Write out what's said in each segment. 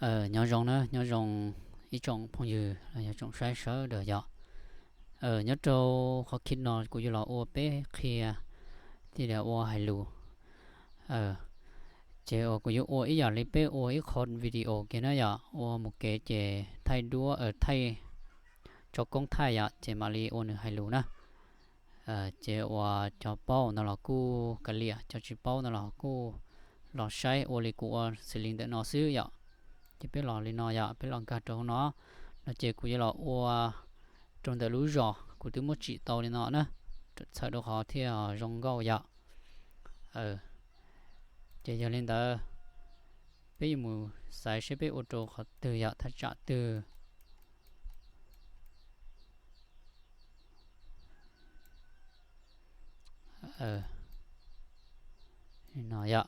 Nyob zoo na, nyob zoo ib tsoom phooj ywg los yog tsoom saib sawv daws yom. Nyob rau qhov clip no kuv yuav los ua peb qhia tias ua hais lus. Ces uas kuv yuav ua ib yam li peb ua ib qho video kiag na yom, ua mus kev ces thaij duab, thaij, tso koob thaij yom, ces mam li ua nws hais lus na. Ces uas cov paub no los kuj kav liam, cov tsis paub no los kuj los saib ua li kuv ua xws li ntawm no xwb yom. Ces peb los li no yom, peb los nkag rau hauv no, no ces kuv yuav los ua rau ntawm lub zos kuv twb muab tsim tau li no na, txhawm rau qhov thiaj zoo nkauj yom. Ces yog li ntawd, peb yuav mus xaiv seb peb ua rau qhov twg yom, thaj tsam twg. No yom,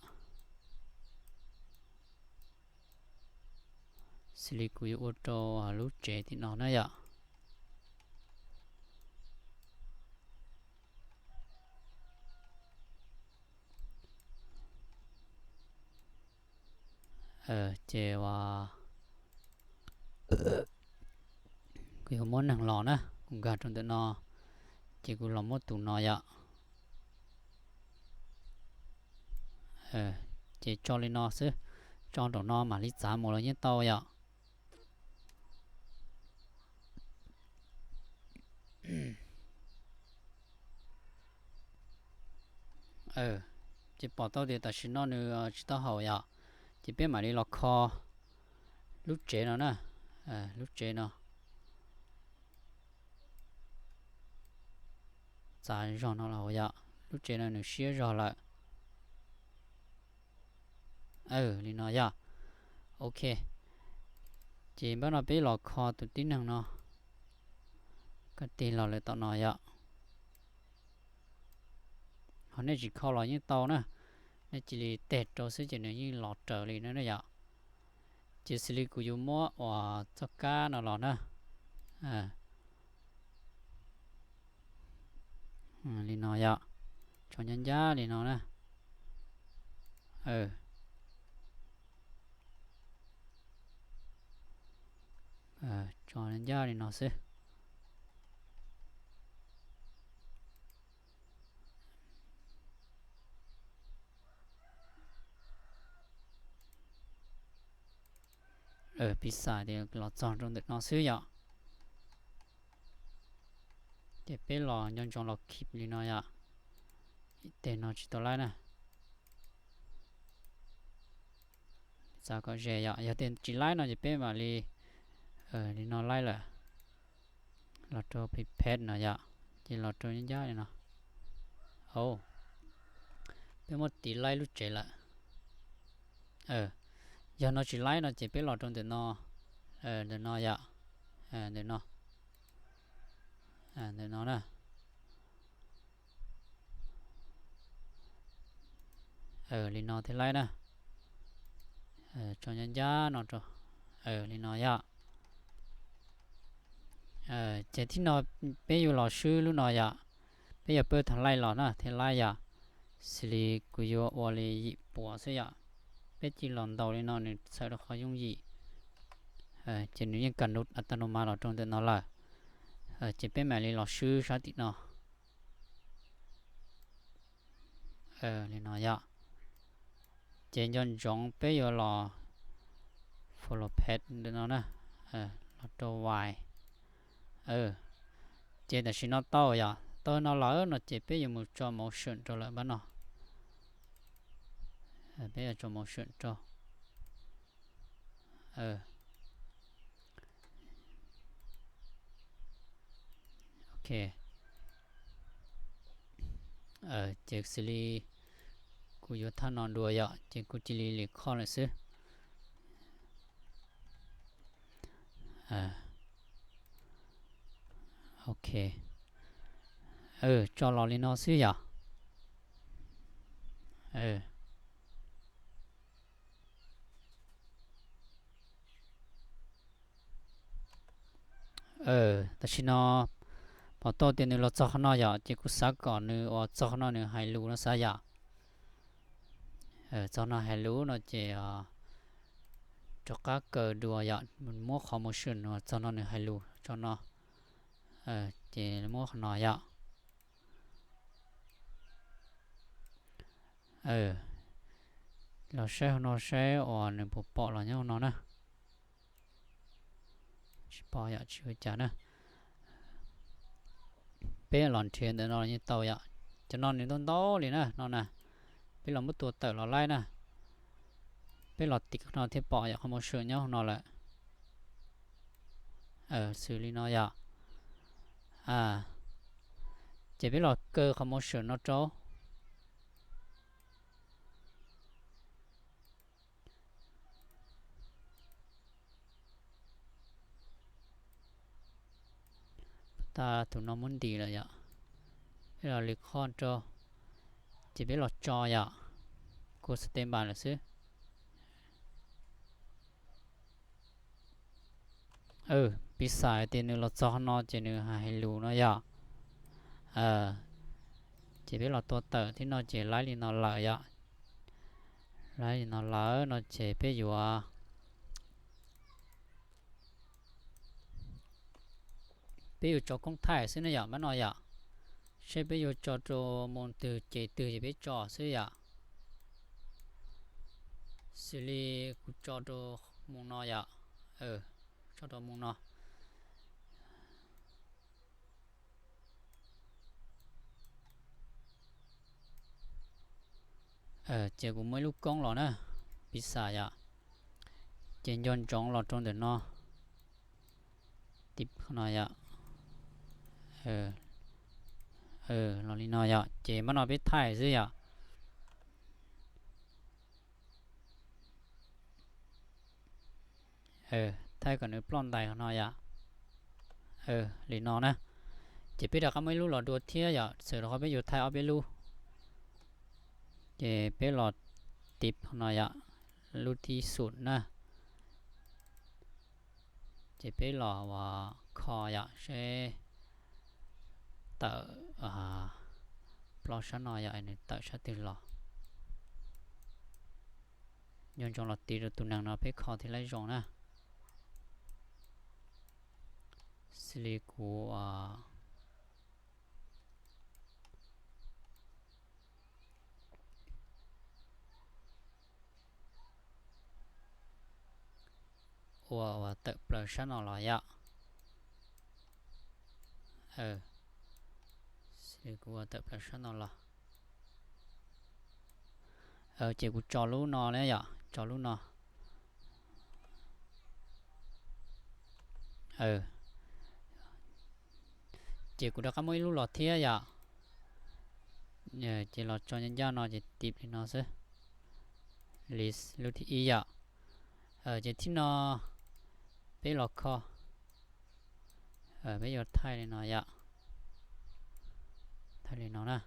xws li kuv yuav ua rau lub tsev tim no na yom. Ces kuv yuav muab neeg los na, kuv nkag rau ntawm no, ces kuv los muab tus no yom. Ces tso li no xwb, tso nraum no mam li txav mus los yeej tau yom. Ces pom tau tias tam sim no nws tsis tau haum yom, ces peb mam li los kho lub tsev no na, lub tsev no. Txav zog no los yom, lub tsev no nws siab zog lawm. Li no yom. Ok, ces npaj no peb los kho tus tib neeg no, koj tig los lawm tom no yom. Ho nej tsis kho los yeej tau na, nej cia li teg rau xwb ces nws yeej los raws li no na yom. Ces xws li kuv yuav muab uas txoj kab no los na, li no yom, tso ncaj ncaj li no na. Tso ncaj li no xwb. Piv xam tias los txog rau ntawm no xwb yom. Ces peb los nco ntsoov los khib li no yom. Ib teg no tsis tau laib na. Xav kom ze yom, yog tias tsis laib no ces peb mam li, li no laib lawm. Los rau pipet no yom, ces los rau ncaj ncaj li no. Peb muab tiv laib lub tsev lawm. Yog no tsis laib no ces peb los rau ntawm no, ntawm no yom, ntawm no, ntawm no na. Li no thiaj laib na. Tso ncaj ncaj no rau, li no yom. Ces thib no peb yuav los swb lub no yom. Peb yuav pab tha laij los na thiaj laib yom. Xws li kuv yuav ua li yim puas xwb yom. Peb cia los ntaus li no nws txhawm rau qhov yooj yim. Ces nws yeej kam nub a ta no mas los rau ntawm no lawm. Ces peb mam li los swb sab tim no. Li no yom. Ces nco ntsoov peb yuav los follow path ntawm no na, los rau wai. Ces tam sim no tau yom, tau no lawm no ces peb yuav mus tso motion rau lawm npab no. Peb yuav tso motion rau. Ok. Ces xws li kuv yuav thaj no dua yom, ces kuv cia li lim kho lawm xwb. Ok. Tso los li no xwb yom. Tam sim no pom tau tias nws los txog qhov no yom, ces kuv xav kom nws uas txog qhov no nws hais lus no xav yom. Txog no hais lus no ces rov qab kaw dua yom, muab qhov motion no txog no nws hais lus tso no, ces muab qhov no yom. Los saib hauv no saib uas nws puas pom los nyob hauv no na. Tsis pom yom, tsis ua cas na. Peb los nrhiav ntawm no los yeej tau yom. Cov no nws ntau ntau li na no na. Peb los muab tua tawm los laib na. Peb los tim no thiaj pom yom, qhov motion nyob hauv no lawm. Xws li no yom. Ces peb los kaw qhov motion no rau. Tag tus no muab ntim lawm yom. Peb los li qhov rau, ces peb los tso yom. Kuv xav teb npas lawm xwb. Piv xam hais tias nws los txog no ces nws hais lus no yom. Ces peb los tua tawm thiab no ces laib li no lawm yom. Laib li no lawm no ces peb yuav, peb yuav tso koob thaij xwb na yom, mab no yom. Seb peb yuav tso rau moo twg ces twg ces peb tso xwb yom. Xws li kuv tso rau moo no yom. Tso rau moo no. Ces kuv muaj ib lub koob los na, piv xam yom. Ces nco ntsoov los rau ntawm no, tim no yom. Los li no yom, ces mab no peb thaij xwb yom. Thaij kom nws ploj ntais no yom. Li no na. Ces peb rov qab muaj ib lub los dua thiab yom, txawm rau qhov peb yuav thaij ob peb lub. Ces peb los tim no yom, lub thib xum na. Ces peb los ua kho yom, seb tawm plaub sab no yom, nws tawm sab twg los. Nco ntsoov los tiv rau tus neeg no peb kho thiaj laib zoo na. Xws li kuv ua ua tawm plaws sab no los yom. Xws li kuv ua tawm plaws sab no los. Ces kuv tso lub no na yom, tso lub no. Ces kuv rov qab muaj ib lub los thiab yom. Ces los tso ncaj ncaj no ces tim li no xwb. Li lub thib ib yom. Ces thib no peb los kho, peb yuav thaij li no yom. Thaij li no na.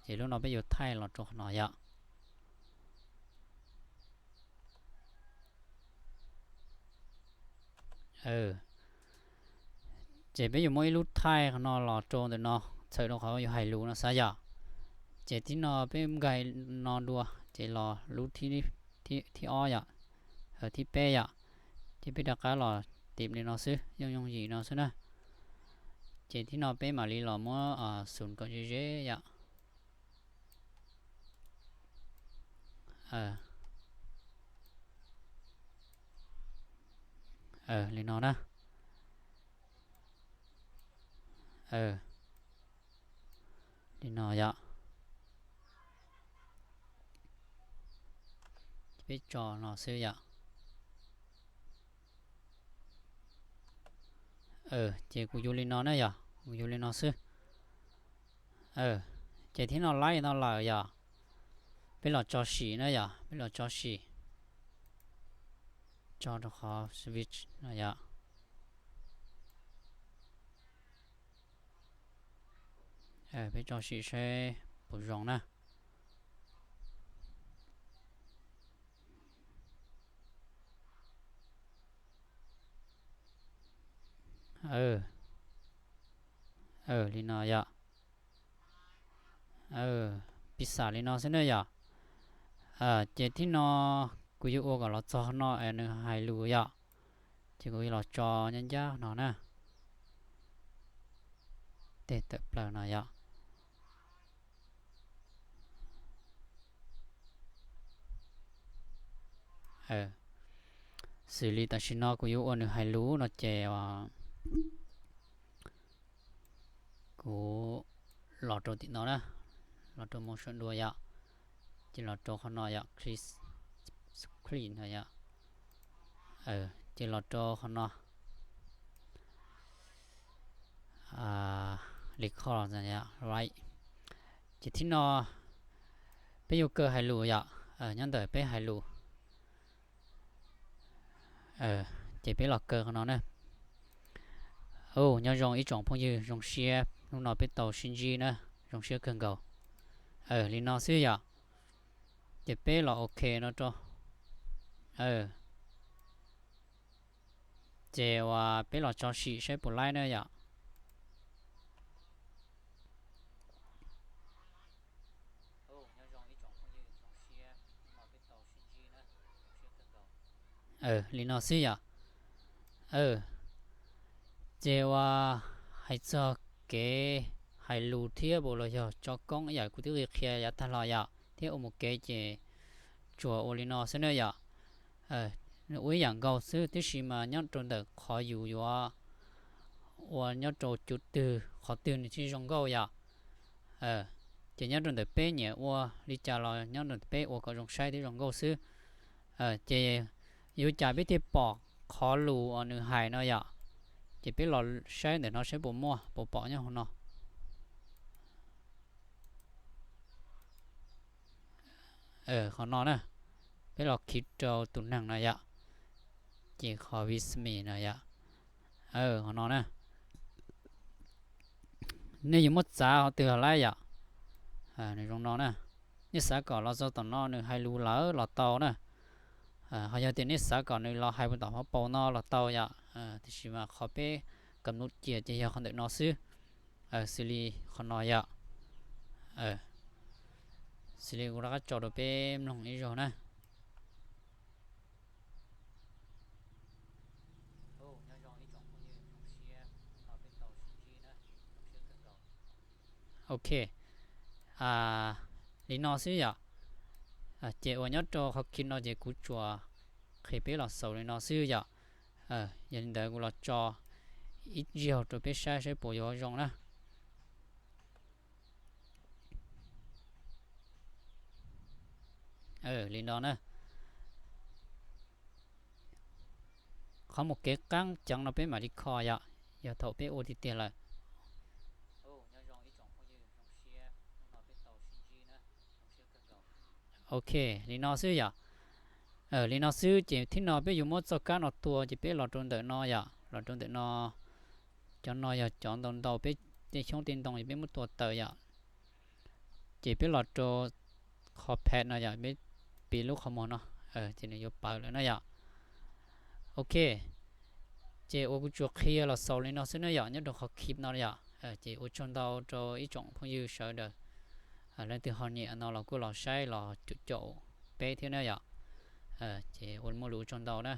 Ces lub no peb yuav thaij los rau qhov no yom. Ces peb yuav muab ib lub thaij qhov no los rau ntawm no, txhawm rau qhov yuav hais lus no xav yom. Ces thib no peb nkag no dua, ces los lub thib ob yom, thib peb yom. Ces peb rov qab los tim li no xwb, yooj yooj yim no xwb na. Ces thib no peb mam li los muab xum kom ze ze yom. Li no na. Li no yom. Peb tso no xwb yom. Ces kuv yuav li no na yom, kuv yuav li no xwb. Ces thib no laib no lawm yom. Peb los tso sim na yom, peb los tso sim. Tso rau qhov switch no yom. Peb tso sim seb puas zoo na. Li no yom. Piv xam li no xwb na yom. Ces thib no kuv yuav ua kom los txog no es nws hais lus yom. Ces kuv yuav los tso ncaj ncaj no na. Tej tawm plaws no yom. Xws li tam sim no kuv yuav ua nws hais lus no ces kuv los rau tim no na, los rau motion dua yom, ces los rau qhov no yom, click, click no yom, ces los rau qhov no, record, right. Ces thib no peb yuav kaw hais lus yom, nyob ntawm peb hais lus. Ces peb los kaw qhov no na. Nyob zoo ib tsoom phooj ywg, zoo siab hnub no peb tau sib ntsib na, zoo siab kawg nkaus. Li no xwb yom. Ces peb los ok no rau. Ces uas peb los tso sim saib puas laib na yom. Li no xwb yom. Ces uas hais txog kev hais lus thiab los yog tso koob ib yam kuv twb qhia yav tag los yom, thiab ua mus kev ces tsuas ua li no xwb na yom. Ua ib yam nkaus xwb, tiam sis mas nyob rau ntawm qhov yus yuav ua nyob rau cov twg qhov twg nws thiaj zoo nkauj yom. Ces nyob rau ntawm peb nyiam ua li cas los nyob rau ntawm peb ua kom zoo saib thiab zoo nkauj xwb. Ces yuav cas peb thiaj pom qhov lus uas nws hais no yom. Ces peb los saib ntawm no saib puas muaj, puas pom nyob hauv no. Qhov no na, peb los khi rau tus neeg no yom, ces qhov with me no yom. Qhov no na, nej yuav muab txav qhov twg los laib yom. Nws zoo no na, nej xav kom los txog tom no nws hais lus lawm los tau na. Ho yog tias nej xav kom nws los hais puas tom hauv paus no los tau yom. Tiam sis mas qhov peb kam lus cia ces yog qhov ntawm no xwb. Xws li qhov no yom. Xws li kuv rov qab tso rau peb mloog ib zaug na. Ok, li no xwb yom. Ces uas nyob rau qhov khi no ces kuv tsuas qhia peb los xaus li no xwb yom. Yog li ntawd kuv los tso ib zaug rau peb saib saib puas yuav zoo na. Li no na. Qhov mus kev qab ceev no peb mam li kho yom, yog thaum peb ua tiag tiag lawm. Ok, li no xwb yom. Li no xwb ces thib no peb yuav muab txoj kab no tua ces peb los rau ntawm no yom, los rau ntawm no. Cov no yog cov ntau ntau peb tej xyoob tej ntoo ces peb muab tua tawm yom. Ces peb los rau qhov pad no yom, peb piv lub qhov muag no, ces nws yuav pawv lawm na yom. Ok, ces uas kuv tsuas qhia los xaus li no xwb na yom, nyob rau qhov khi no yom. Ces ua tsaug ntau rau ib tsoom phooj ywg sawv daws, leej twg ho nyiam no los kuj los saib los caum caum peb thiab na yom. Ces ua muaj lus ua tsaug ntau na.